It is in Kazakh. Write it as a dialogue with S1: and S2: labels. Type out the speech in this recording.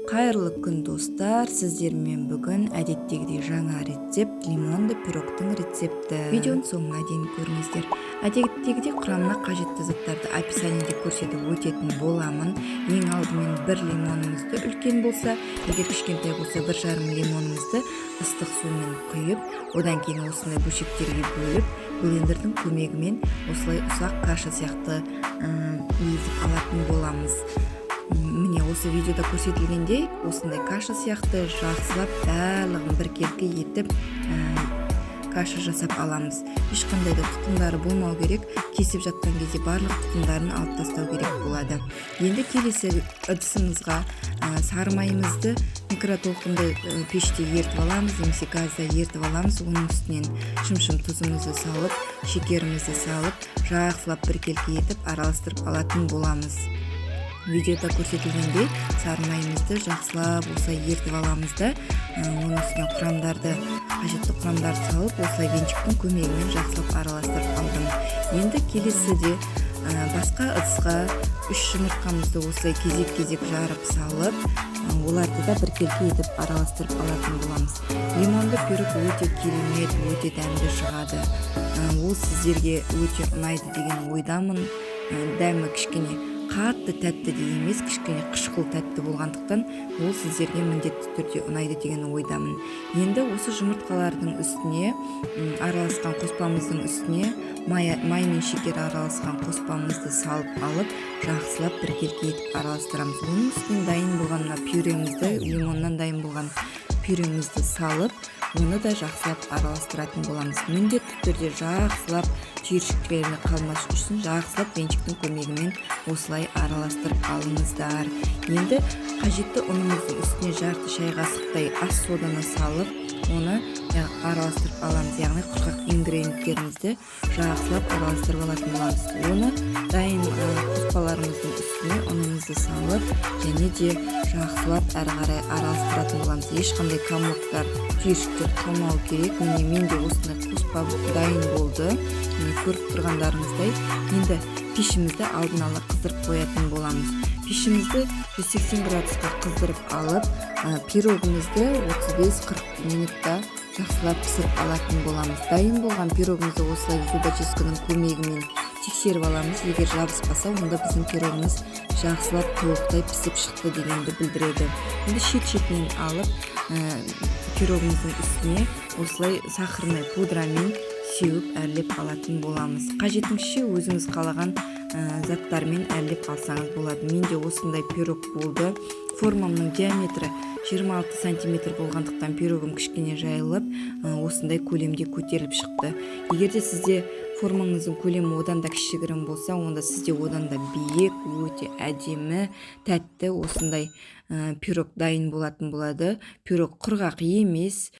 S1: Қайырлы күн, достар! Сіздермен бүгін әдеттегідей жаңа рецепт, лимонды пирогтың рецепті. Видеоның соңына дейін көріңіздер. Әдеттегідей құрамына қажетті заттарды описаниеде көрсетіп өтетін боламын. Ең алдымен бір лимонымызды, үлкен болса, егер кішкентай болса, 1,5 лимонымызды ыстық сумен құйып, одан кейін осындай бөлшектерге бөліп, блендердің көмегімен осылай ұсақ каша сияқты езіп алатын боламыз. Міне, осы видеода көрсетілгендей, осындай каша сияқты жақсылап барлығын біркелкі етіп каша жасап аламыз. Ешқандай да тұқымдары болмау керек. Кесіп жатқан кезде барлық тұқымдарын алып тастау керек болады. Енді келесі ыдысымызға сары майымызды микротолқынды пеште ерітіп аламыз немесе газда ерітіп аламыз. Оның үстінен шымшым тұзымызды салып, шекерімізді салып, жақсылап біркелкі етіп араластырып алатын боламыз. Видеода көрсетілгендей, сары майымызды жақсылап осылай ерітіп аламыз да, оның үстіне құрамдарды, қажетті құрамдарды салып, осылай венчиктің көмегімен жақсылап араластырып алдым. Енді келесіде басқа ыдысқа үш жұмыртқамызды осылай кезек кезек жарып салып, оларды да біркелкі етіп араластырып алатын боламыз. Лимонды пирог өте керемет, өте дәмді шығады. Ол сіздерге өте ұнайды деген ойдамын. Дәмі кішкене қатты тәтті де емес, кішкене қышқыл тәтті болғандықтан, ол сіздерге міндетті түрде ұнайды деген ойдамын. Енді осы жұмыртқалардың үстіне, араласқан қоспамыздың үстіне май мен шекер араласқан қоспамызды салып алып, жақсылап біркелкі етіп араластырамыз. Оның үстіне дайын болған мына пюремізді, лимоннан дайын болған пюремізді салып, оны да жақсылап араластыратын боламыз. Міндетті түрде жақсылап, түйіршіктеріне қалмас үшін жақсылап венчиктің көмегімен осылай араластырып алыңыздар. Енді қажетті ұнымыздың үстіне жарты шай қасықтай ас соданы салып, оны араластырып аламыз, яғни құрғақ ингредиенттерімізді жақсылап араластырып алатын боламыз. Оны дайын қоспаларымыздың үстіне ұнымызды салып, және де жақсылап әрі қарай араластыратын боламыз. Ешқандай комоктар, түйіршіктер қалмау керек. Міне, менде осындай қоспа дайын болды, міне, көріп тұрғандарыңыздай. Енді пешімізді алдын ала қыздырып қоятын боламыз. Пешімізді 180 градусқа қыздырып алып, пирогымызды 35-40 минутта жақсылап пісіріп алатын боламыз. Дайын болған пирогымызды осылай зубочистканың көмегімен тексеріп аламыз. Егер жабыспаса, онда біздің пирогымыз жақсылап толықтай пісіп шықты дегенді білдіреді. Енді шет шетінен алып, пирогымыздың үстіне осылай сахарный пудрамен сеуіп, әрлеп алатын боламыз. Қажетіңізше өзіңіз қалаған заттармен әрлеп алсаңыз болады. Менде осындай пирог болды. Формамның диаметрі 26 сантиметр болғандықтан, пирогым кішкене жайылып, осындай көлемде көтеріліп шықты. Егер де сізде формаңыздың көлемі одан да кішігірім болса, онда сізде одан да биік, өте әдемі, тәтті осындай пирог дайын болатын болады. Пирог құрғақ емес.